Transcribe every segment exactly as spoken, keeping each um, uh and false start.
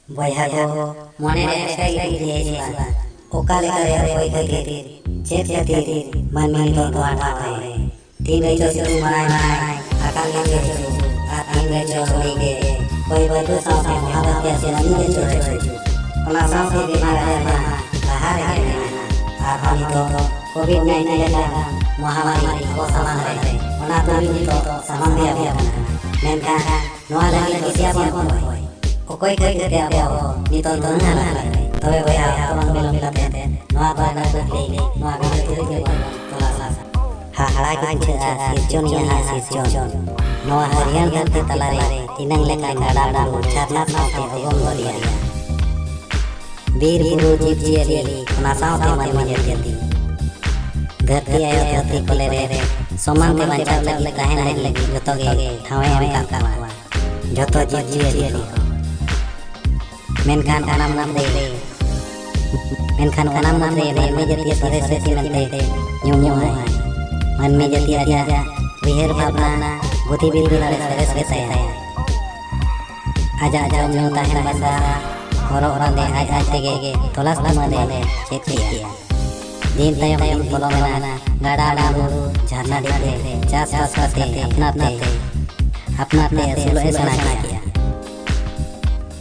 ᱵᱚᱭᱦᱟ ᱠᱚ, ᱢᱚᱱᱮ ᱨᱮ ᱮᱠᱴᱟ ᱜᱮ ᱠᱩᱠᱞᱤ ᱦᱤᱡᱩᱜᱼᱟ, ᱚᱠᱟ ᱞᱮᱠᱟᱨᱮ, ᱚᱠᱚᱭ ᱠᱷᱟᱹᱛᱤᱨ, ᱪᱮᱫ ᱠᱷᱟᱹᱛᱤᱨ ᱢᱟᱹᱱᱢᱤ ᱱᱤᱛᱚᱜ ᱱᱚᱣᱟ ᱴᱷᱟᱶ ᱨᱮ? ᱛᱤᱱ ᱨᱮᱪᱚ ᱥᱤᱛᱩᱝ ᱢᱟᱱᱟᱭ ᱢᱟᱱᱟᱭ, ᱟᱠᱟᱞ ᱜᱮ ᱦᱤᱡᱩᱜ, ᱟᱨ ᱛᱤᱱ ᱨᱮᱪᱚ ᱥᱚᱨᱤᱨ ᱜᱮ ᱵᱟᱹᱭ ᱵᱟᱹᱭ ᱛᱮ ᱥᱟᱶᱛᱮ ᱢᱚᱦᱟ ᱵᱟᱹᱲᱛᱤ ᱥᱮᱱ ᱜᱮ ᱪᱚᱨ ᱦᱤᱡᱩᱜ᱾ ᱚᱱᱟ ᱥᱟᱶᱛᱮ ᱵᱤᱢᱟᱨ ᱟᱡᱟᱨ ᱢᱟ ᱞᱟᱦᱟ ᱨᱮᱜᱮ ᱢᱮᱱᱟᱜᱼᱟ, ᱟᱨᱦᱚᱸ ᱱᱤᱛᱚᱜ ᱠᱳᱵᱷᱤᱰ ᱱᱟᱭᱤᱱᱴᱤᱱ ᱞᱮᱠᱟᱱ ᱢᱚᱦᱟᱢᱟᱨᱤ ᱟᱵᱚ ᱥᱟᱢᱟᱝ ᱨᱮ, ᱚᱱᱟ ᱫᱚ ᱱᱤᱛᱚᱜ ᱥᱟᱢᱟᱝ ᱜᱮ ᱟᱵᱚ ᱠᱟᱱᱟ᱾ ᱢᱮᱱᱠᱷᱟᱱ ᱱᱚᱣᱟ ᱞᱟᱹᱜᱤᱫ ᱫᱤᱥᱤᱭᱟᱵᱚᱱ ᱚᱠᱚᱭ? ᱚᱠᱚᱭ ᱠᱷᱟᱹᱛᱤᱨ ᱛᱮ ᱟᱵᱚ ᱱᱤᱛᱚᱜ ᱫᱚ ᱱᱩᱱᱟᱹᱜ ᱦᱟᱞᱟᱝ ᱠᱟᱱᱟ? ᱛᱚᱵᱮ ᱵᱚᱭᱦᱟ, ᱚᱠᱛᱚ ᱵᱟᱝ ᱵᱤᱞᱚᱢ ᱠᱟᱛᱮ ᱱᱚᱣᱟ ᱠᱚᱨᱮᱱᱟᱜ ᱠᱩᱠᱞᱤ ᱱᱚᱣᱟ ᱵᱷᱤᱰᱤᱭᱳ ᱛᱩᱞᱩᱡ ᱜᱮᱵᱚᱱ ᱛᱚᱞᱟᱥᱟ᱾ ᱦᱟᱦᱟᱲᱟ ᱜᱮ ᱵᱩᱡᱷᱟᱹᱜᱼᱟ ᱥᱤᱨᱡᱚᱱᱤᱭᱟᱹ ᱟᱜ ᱥᱤᱨᱡᱚᱱ᱾ ᱱᱚᱣᱟ ᱦᱟᱹᱨᱭᱟᱹᱲ ᱫᱷᱟᱹᱨᱛᱤ ᱛᱟᱞᱟᱨᱮ ᱛᱤᱱᱟᱹᱝ ᱞᱮᱠᱟᱱ ᱜᱟᱰᱟ ᱢᱩᱰᱩ ᱡᱷᱟᱨᱱᱟ ᱥᱟᱶᱛᱮ ᱚᱜᱚᱢ ᱫᱚᱨᱭᱟ, ᱵᱤᱨ ᱵᱩᱨᱩ ᱡᱤᱵᱽ ᱡᱤᱭᱟᱹᱞᱤ, ᱚᱱᱟ ᱥᱟᱶᱛᱮ ᱢᱟᱹᱱᱢᱤ ᱡᱟᱹᱛᱤ᱾ ᱫᱷᱟᱹᱨᱛᱤ ᱟᱭᱳ ᱫᱷᱟᱹᱨᱛᱤ ᱠᱚᱞᱮ ᱨᱮ ᱥᱚᱢᱟᱱ ᱛᱮ ᱵᱟᱧᱪᱟᱣ ᱞᱟᱹᱜᱤᱫ, ᱛᱟᱦᱮᱱ ᱞᱟᱹᱜᱤᱫ ᱡᱚᱛᱚ ᱜᱮ ᱴᱷᱟᱶ ᱮ ᱮᱢ ᱟᱠᱟᱫ ᱠᱚᱣᱟ᱾ ᱡᱚᱛᱚ ᱡᱤᱵᱽ ᱡᱤᱭᱟᱹᱞᱤ ᱠᱚ᱾ ᱢᱮᱱᱠᱷᱟᱱ ᱚᱱᱟ ᱢᱩᱫᱽᱨᱮ, ᱢᱮᱱᱠᱷᱟᱱ ᱚᱱᱟ ᱢᱩᱫᱽᱨᱮ ᱢᱟᱹᱱᱢᱤ ᱡᱟᱹᱛᱤ ᱥᱚᱨᱮᱥ ᱡᱟᱹᱛᱤ ᱢᱮᱱᱛᱮ ᱧᱩᱢᱚᱜᱼᱟᱭ᱾ ᱢᱟᱹᱱᱢᱤ ᱡᱟᱹᱛᱤ ᱟᱡᱟᱜ ᱩᱭᱦᱟᱹᱨ ᱵᱷᱟᱵᱽᱱᱟ, ᱵᱩᱫᱷᱤ ᱵᱤᱨᱫᱟᱹ ᱫᱟᱲᱮ ᱥᱚᱨᱮᱥ ᱜᱮᱛᱟᱭᱟ᱾ ᱟᱡᱟᱜ ᱡᱚᱢ ᱧᱩ, ᱛᱟᱦᱮᱱ ᱵᱟᱥᱟ, ᱦᱚᱨᱚᱜ ᱵᱟᱸᱫᱮ ᱟᱡ ᱟᱡ ᱛᱮᱜᱮ ᱛᱚᱞᱟᱥ ᱛᱩᱢᱟᱹᱞ ᱮ ᱪᱮᱫ ᱠᱮᱜᱼᱟ᱾ ᱫᱤᱱ ᱛᱟᱭᱚᱢ ᱫᱤᱱ ᱯᱚᱞᱚᱢᱮᱱᱟ, ᱜᱟᱰᱟ ᱢᱩᱰᱩ ᱡᱷᱟᱨᱱᱟ ᱰᱷᱤᱯ ᱨᱮ ᱪᱟᱥᱵᱟᱥ ᱠᱟᱛᱮ ᱟᱯᱱᱟᱨ ᱛᱮ, ᱟᱯᱱᱟᱨ ᱛᱮ ᱟᱹᱥᱩᱞᱚᱜ ᱮ ᱥᱮᱬᱟ ᱠᱮᱜᱼᱟ᱾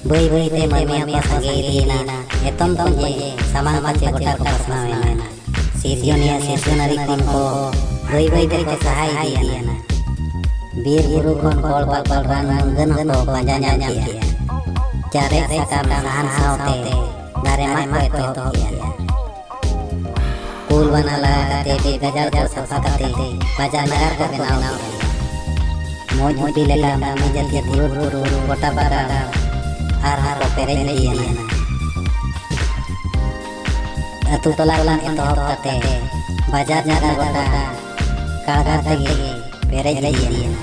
ᱵᱟᱹᱭ ᱵᱟᱹᱭ ᱛᱮ ᱢᱟᱹᱱᱢᱤ ᱦᱚᱸᱠᱚ ᱥᱟᱸᱜᱮ ᱤᱫᱤᱭᱮᱱᱟ, ᱮᱛᱚᱢ ᱠᱷᱚᱱ ᱡᱮ ᱥᱟᱢᱟᱝ ᱯᱟᱪᱮ ᱜᱚᱴᱟ ᱠᱚ ᱯᱟᱥᱱᱟᱣ ᱮᱱᱟ᱾ ᱥᱤᱨᱡᱚᱱᱤᱭᱟᱹ ᱥᱤᱨᱡᱚᱱᱟᱹᱨᱤ ᱠᱷᱚᱱ ᱠᱚ ᱵᱟᱹᱭ ᱵᱟᱹᱭ ᱛᱮᱠᱚ ᱥᱟᱦᱟ ᱤᱫᱤᱭᱮᱱᱟ᱾ ᱵᱤᱨ ᱵᱩᱨᱩ ᱠᱷᱚᱱ ᱯᱷᱚᱞ ᱯᱟᱠᱚᱲ ᱨᱟᱱ ᱢᱩᱨᱜᱟᱹᱱ ᱦᱚᱸᱠᱚ ᱯᱟᱸᱡᱟ ᱧᱟᱢ ᱠᱮᱜᱼᱟ᱾ ᱪᱟᱨᱮᱡ ᱥᱟᱠᱟᱢ ᱥᱟᱦᱟᱱ ᱥᱟᱶᱛᱮ ᱫᱟᱨᱮ ᱢᱟᱜ ᱠᱚ ᱮᱛᱚᱦᱚᱵ ᱠᱮᱜᱼᱟ᱾ ᱠᱩᱞ ᱵᱟᱱᱟ ᱞᱟᱜᱟ ᱠᱟᱛᱮ ᱵᱤᱨ ᱜᱟᱡᱟᱲ ᱠᱚ ᱥᱟᱯᱷᱟ ᱠᱟᱛᱮ ᱵᱟᱡᱟᱨ ᱱᱟᱜᱟᱨ ᱠᱚ ᱵᱮᱱᱟᱣ ᱠᱮᱜᱼᱟ᱾ ᱢᱚᱡᱽ ᱩᱯᱤ ᱞᱮᱠᱟ ᱢᱟᱹᱱᱢᱤ ᱡᱟᱹᱛᱤ ᱯᱩᱨᱩᱫ ᱯᱩᱨᱩᱫ ᱜᱚᱴᱟ ᱯᱟᱠᱟᱲ ᱟᱨᱦᱚᱸ ᱠᱚ ᱯᱮᱨᱮᱡ ᱤᱫᱤᱭᱮᱱᱟ᱾ ᱟᱹᱛᱩ ᱴᱚᱞᱟ ᱠᱷᱚᱱ ᱮᱛᱚᱦᱚᱵ ᱠᱟᱛᱮ ᱵᱟᱡᱟᱨ ᱱᱟᱜᱟᱨ ᱜᱚᱴᱟ ᱠᱟᱲᱜᱟᱨ ᱛᱮᱜᱮ ᱯᱮᱨᱮᱡ ᱤᱫᱤᱭᱮᱱᱟ᱾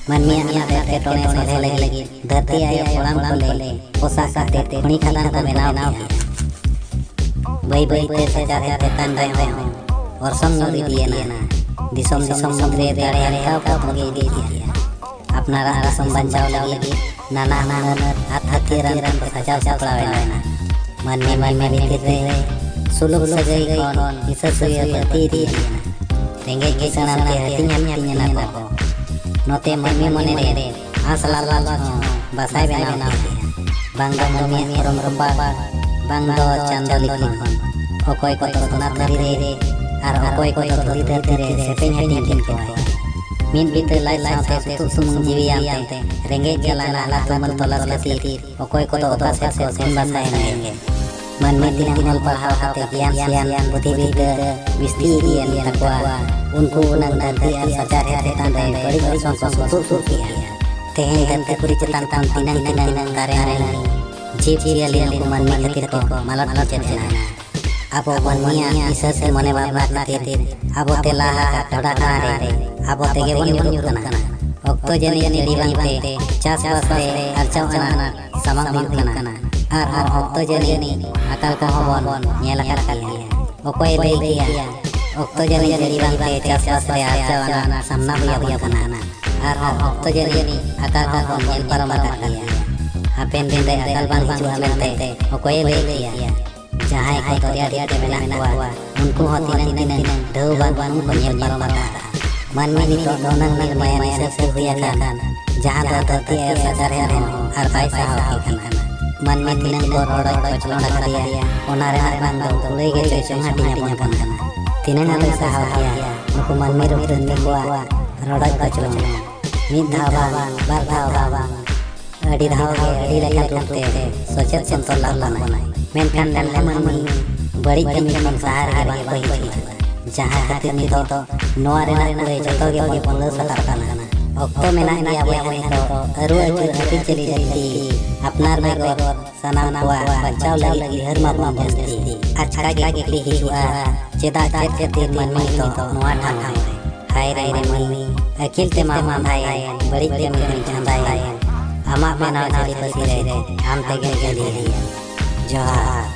ᱢᱟᱹᱱᱢᱤᱭᱟᱜ ᱟᱱᱟᱴ ᱮᱴᱠᱮᱴᱚᱬᱮ ᱥᱚᱞᱦᱮ ᱞᱟᱹᱜᱤᱫ ᱫᱷᱟᱹᱨᱛᱤ ᱟᱭᱳ ᱠᱚᱲᱟᱢ ᱠᱚᱞᱮ ᱯᱚᱥᱟᱜ ᱠᱟᱛᱮ ᱠᱷᱚᱱᱤ ᱠᱷᱟᱫᱟᱱ ᱠᱚ ᱵᱮᱱᱟᱣ ᱠᱮᱫᱼᱟ᱾ ᱵᱟᱹᱭ ᱵᱟᱹᱭ ᱛᱮ ᱥᱟᱪᱟᱨᱦᱮᱫ ᱪᱮᱛᱟᱱ ᱨᱮᱦᱚᱸ ᱚᱨᱥᱚᱝ ᱧᱩᱨ ᱤᱫᱤᱭᱮᱱᱟ᱾ ᱫᱤᱥᱚᱢ ᱫᱤᱥᱚᱢ ᱢᱩᱫᱽᱨᱮ ᱫᱟᱲᱮ ᱦᱟᱨᱛᱟᱣ ᱠᱚ ᱛᱚᱸᱜᱮ ᱤᱫᱤ ᱠᱮᱫᱼᱟ᱾ ᱟᱯᱱᱟᱨᱟᱜ ᱫᱤᱥᱚᱢ ᱵᱟᱧᱪᱟᱣ ᱞᱟᱹᱜᱤᱫ ᱱᱟᱱᱟ ᱦᱩᱱᱟᱹᱨ ᱟᱛ ᱦᱟᱹᱛᱭᱟᱹᱨ ᱟᱱ ᱛᱮᱠᱚ ᱥᱟᱡᱟᱣ ᱥᱟᱯᱲᱟᱣ ᱮᱱᱟ᱾ ᱢᱟᱹᱱᱢᱤ ᱢᱟᱹᱱᱢᱤ ᱵᱷᱤᱛᱤᱨ ᱨᱮ ᱥᱩᱞᱩᱠ ᱥᱟᱹᱜᱟᱹᱭ ᱠᱷᱚᱱ ᱦᱤᱥᱟᱹ ᱥᱩᱭᱟᱹ ᱵᱟᱹᱲᱛᱤ ᱤᱫᱤᱭᱮᱱᱟ᱾ ᱨᱮᱸᱜᱮᱡ ᱠᱤᱥᱟᱹᱬ ᱟᱱᱛᱮ ᱦᱟᱹᱴᱤᱧ ᱦᱟᱹᱴᱤᱧ ᱮᱱᱟ ᱠᱚ᱾ ᱱᱚᱛᱮ ᱢᱟᱹᱱᱢᱤ ᱢᱚᱱᱮ ᱨᱮ ᱟᱸᱥ ᱞᱟᱞᱚᱪ ᱦᱚᱸ ᱵᱟᱥᱟᱭ ᱵᱮᱱᱟᱣ ᱠᱮᱫᱼᱟ᱾ ᱵᱟᱝ ᱫᱚ ᱢᱟᱹᱱᱢᱤᱭᱟᱜ ᱯᱚᱨᱚᱢ ᱨᱚᱯᱟᱲ, ᱵᱟᱝ ᱫᱚ ᱪᱟᱸᱫᱚ ᱞᱤᱠᱷᱚᱱ᱾ ᱚᱠᱚᱭ ᱠᱚᱫᱚ ᱥᱚᱱᱟ ᱛᱷᱟᱹᱨᱤ ᱨᱮ ᱟᱨ ᱚᱠᱚᱭ ᱠᱚᱫᱚ ᱫᱷᱩᱲᱤ ᱫᱷᱟᱹᱨᱛᱤ ᱨᱮ ᱥᱮᱯᱮᱧ ᱦᱟᱹᱴᱤᱧ ᱠᱮᱫ ᱠᱚᱣᱟᱭ᱾ ᱢᱤᱫ ᱵᱤᱛᱟᱹ ᱞᱟᱡ ᱥᱟᱶᱛᱮ ᱥᱩᱛᱩᱜ ᱥᱩᱢᱩᱝ ᱡᱤᱣᱤ ᱟᱱᱛᱮ ᱨᱮᱸᱜᱮᱡ ᱡᱟᱞᱟ ᱱᱟᱦᱞᱟ ᱛᱩᱢᱟᱹᱞ ᱛᱚᱞᱟᱥ ᱠᱷᱟᱹᱛᱤᱨ ᱚᱠᱚᱭ ᱠᱚᱫᱚ ᱚᱠᱟ ᱥᱮᱫ ᱠᱚ ᱥᱮᱱ ᱵᱟᱥᱟᱭᱮᱱ ᱜᱮ᱾ ᱢᱟᱹᱱᱢᱤ ᱛᱤᱱᱟᱹᱜ ᱚᱞ ᱯᱟᱲᱦᱟᱣ ᱠᱟᱛᱮ ᱜᱮᱭᱟᱱ ᱥᱮᱭᱟᱱ ᱵᱩᱫᱷᱤ ᱵᱤᱨᱫᱟᱹ ᱵᱤᱥᱛᱤ ᱤᱫᱤᱭᱮᱱ ᱛᱟᱠᱚᱣᱟ, ᱩᱱᱠᱩ ᱩᱱᱟᱹᱝ ᱫᱷᱟᱹᱨᱛᱤ ᱟᱨ ᱥᱟᱪᱟᱨᱦᱮᱫ ᱪᱮᱛᱟᱱ ᱨᱮ ᱵᱟᱹᱲᱤᱡ ᱚᱨᱥᱚᱝ ᱠᱚ ᱥᱩᱛᱩᱜ ᱥᱩᱨ ᱠᱮᱜᱼᱟ᱾ ᱛᱮᱦᱮᱧ ᱫᱷᱟᱹᱨᱛᱤ ᱯᱩᱨᱤ ᱪᱮᱛᱟᱱ ᱠᱷᱚᱱ ᱛᱤᱱᱟᱹᱝ ᱛᱤᱱᱟᱹᱝ ᱫᱟᱨᱮ ᱱᱟᱹᱲᱤ, ᱡᱤᱵᱽ ᱡᱤᱭᱟᱹᱞᱤ ᱱᱩᱠᱩ ᱢᱟᱹᱱᱢᱤ ᱠᱷᱟᱹᱛᱤᱨ ᱠᱚ ᱢᱟᱞᱚᱴ ᱢᱩᱪᱟᱹᱫ ᱮᱱᱟ᱾ ᱟᱵᱚ ᱢᱟᱹᱱᱢᱤᱭᱟᱜ ᱦᱤᱥᱟᱹ ᱥᱮ ᱢᱚᱱᱮ ᱵᱷᱟᱵᱽᱱᱟ ᱠᱷᱟᱹᱛᱤᱨ ᱟᱵᱚ ᱛᱮ ᱞᱟᱦᱟ ᱟᱠᱟᱫ ᱰᱚᱰᱟ ᱠᱟᱬᱟ ᱨᱮ ᱟᱵᱚ ᱛᱮᱜᱮ ᱵᱚᱱ ᱧᱩᱨᱩᱜ ᱠᱟᱱᱟ᱾ ᱚᱠᱛᱚ ᱡᱟᱹᱱᱤᱡ ᱡᱟᱹᱲᱤ ᱵᱟᱝᱛᱮ ᱪᱟᱥᱵᱟᱥ ᱨᱮ ᱟᱨᱡᱟᱣ ᱟᱱᱟᱴ ᱥᱟᱢᱟᱝ ᱦᱩᱭᱩᱜ ᱠᱟᱱᱟ᱾ ᱟᱨᱦᱚᱸ ᱚᱠᱛᱚ ᱡᱟᱹᱱᱤᱡ ᱟᱠᱟᱞ ᱠᱚᱦᱚᱸ ᱵᱚᱱ ᱧᱮᱞ ᱟᱠᱟᱫ ᱜᱮᱭᱟ᱾ ᱚᱠᱚᱭᱮ ᱞᱟᱹᱭ ᱠᱮᱭᱟ, ᱚᱠᱛᱚ ᱡᱟᱹᱱᱤᱡ ᱡᱟᱹᱲᱤ ᱵᱟᱝᱛᱮ ᱪᱟᱥᱵᱟᱥ ᱨᱮ ᱟᱨᱡᱟᱣ ᱟᱱᱟᱴ ᱥᱟᱢᱱᱟ ᱦᱩᱭ ᱟᱵᱚᱱ ᱠᱟᱱᱟ᱾ ᱟᱨᱦᱚᱸ ᱚᱠᱛᱚ ᱡᱟᱹᱱᱤᱡ ᱟᱠᱟᱞ ᱠᱚᱦᱚᱸ ᱵᱚᱱ ᱧᱮᱞ ᱯᱟᱨᱚᱢ ᱟᱠᱟᱫ ᱜᱮᱭᱟ᱾ ᱦᱟᱯᱮᱱ ᱫᱤᱱ ᱨᱮ ᱟᱠᱟᱞ ᱵᱟᱝ ᱦᱤᱡᱩᱜᱼᱟ ᱢᱮᱱᱛᱮ ᱚᱠᱚᱭᱮ ᱞᱟᱹᱭ ᱠᱮᱭᱟ? ᱡᱟᱦᱟᱸᱭ ᱠᱚ ᱫᱚᱨᱭᱟ ᱰᱷᱤᱯ ᱨᱮ ᱢᱮᱱᱟᱜ ᱠᱚᱣᱟ, ᱩᱱᱠᱩ ᱦᱚᱸ ᱛᱤᱱᱟᱹᱝ ᱛᱤᱱᱟᱹᱝ ᱰᱷᱟᱹᱣ ᱵᱟᱝ ᱩᱱᱩᱢ ᱠᱚ ᱧᱮᱞ ᱯᱟᱨᱚᱢ ᱟᱠᱟᱫᱼᱟ᱾ ᱢᱟᱹᱱᱢᱤ ᱱᱤᱛᱚᱜ ᱱᱩᱱᱟᱹᱝ ᱱᱤᱨᱢᱟᱭᱟ ᱱᱤᱥᱟᱹᱥᱛᱤ ᱦᱩᱭ ᱟᱠᱟᱱ, ᱡᱟᱦᱟᱸ ᱫᱚ ᱫᱷᱟᱹᱨᱛᱤ ᱟᱭᱳ ᱥᱟᱪᱟᱨᱦᱮᱫ ᱦᱚᱸ ᱟᱨ ᱵᱟᱭ ᱥᱟᱦᱟᱣ ᱠᱮ ᱠᱟᱱᱟ᱾ ᱢᱟᱹᱱᱢᱤ ᱛᱤᱱᱟᱹᱝ ᱠᱚ ᱨᱚᱰᱚᱡ ᱠᱚᱪᱞᱚᱱ ᱟᱠᱟᱫᱮᱭᱟ, ᱚᱱᱟ ᱨᱮᱱᱟᱜ ᱵᱟᱝ ᱫᱚ ᱠᱩᱲᱟᱹᱭ ᱜᱮ ᱪᱚᱭ ᱪᱚᱝ ᱦᱟᱹᱴᱤᱧ ᱟᱵᱚᱱ ᱠᱟᱱᱟ᱾ ᱛᱤᱱᱟᱹᱝ ᱟᱫᱚᱭ ᱥᱟᱦᱟᱣ ᱠᱮᱭᱟ ᱱᱩᱠᱩ ᱢᱟᱹᱱᱢᱤ ᱨᱩᱯ ᱨᱤᱱ ᱠᱚᱣᱟᱜ ᱨᱚᱰᱚᱡ ᱠᱚᱪᱞᱚᱱ? ᱢᱤᱫ ᱫᱷᱟᱣ ᱵᱟᱝ, ᱵᱟᱨ ᱫᱷᱟᱣ ᱵᱟᱝ, ᱟᱹᱰᱤ ᱫᱷᱟᱣ ᱜᱮ ᱟᱹᱰᱤ ᱞᱮᱠᱟᱱ ᱨᱩᱯ ᱛᱮ ᱥᱚᱪᱮᱛ ᱥᱚᱱᱛᱚᱨ ᱞᱟᱜᱟᱣ ᱵᱚᱱᱟᱭ᱾ ᱢᱮᱱᱠᱷᱟᱱ ᱱᱮᱞᱮ ᱢᱟᱹᱱᱢᱤ ᱵᱟᱹᱲᱤᱡ ᱠᱟᱹᱢᱤ ᱠᱷᱚᱱ ᱥᱟᱦᱟ ᱨᱮᱜᱮ ᱵᱟᱝ ᱠᱚ ᱦᱤᱡᱩᱜᱼᱟ᱾ ᱡᱟᱦᱟᱸ ᱠᱷᱟᱹᱛᱤᱨ ᱱᱤᱛᱚᱜ ᱱᱚᱣᱟ ᱨᱮᱱᱟᱜ ᱠᱩᱲᱟᱹᱭ ᱡᱚᱛᱚ ᱜᱮ ᱵᱚᱱ ᱠᱩᱞᱟᱹᱣ ᱥᱟᱯᱲᱟᱜ ᱠᱟᱱᱟ᱾ ᱚᱠᱛᱚ ᱢᱮᱱᱟᱜ ᱜᱮᱭᱟ ᱵᱚᱭᱦᱟ ᱱᱤᱛᱚᱜ ᱟᱹᱨᱩ ᱟᱹᱪᱩᱨ ᱟᱹᱨᱤᱪᱟᱹᱞᱤ ᱡᱟᱹᱥᱛᱤ ᱟᱯᱱᱟᱨ ᱵᱮᱜᱚᱨ ᱥᱟᱱᱟᱢ ᱠᱚᱣᱟᱜ ᱵᱟᱧᱪᱟᱣ ᱞᱟᱹᱜᱤᱫ ᱩᱭᱦᱟᱹᱨ ᱢᱟᱵᱚᱱ ᱡᱟᱹᱥᱛᱤ᱾ ᱟᱪᱠᱟ ᱜᱮ ᱠᱩᱠᱞᱤ ᱦᱤᱡᱩᱜᱼᱟ, ᱪᱮᱫᱟᱜ ᱪᱮᱫ ᱠᱷᱟᱹᱛᱤᱨ ᱢᱟᱹᱱᱢᱤ ᱱᱤᱛᱚᱜ ᱱᱚᱣᱟ ᱴᱷᱟᱶ ᱨᱮ? ᱦᱟᱭ ᱨᱮ ᱢᱟᱹᱱᱢᱤ, ᱟᱹᱠᱤᱞ ᱛᱮᱢᱟ ᱢᱟᱸᱫᱟᱭᱮᱱ, ᱵᱟᱹᱲᱤᱡ ᱠᱟᱹᱢᱤ ᱦᱚᱸᱧ ᱪᱷᱟᱸᱫᱟᱭᱮᱱ᱾ ᱟᱢᱟᱜ ᱵᱮᱱᱟᱣ ᱡᱟᱹᱨᱤ ᱯᱟᱹᱛᱤ ᱨᱮ ᱟᱢ ᱛᱮᱜᱮᱢ ᱡᱟᱹᱞᱤᱭᱮᱱ᱾ ᱡᱚᱦᱟᱨ᱾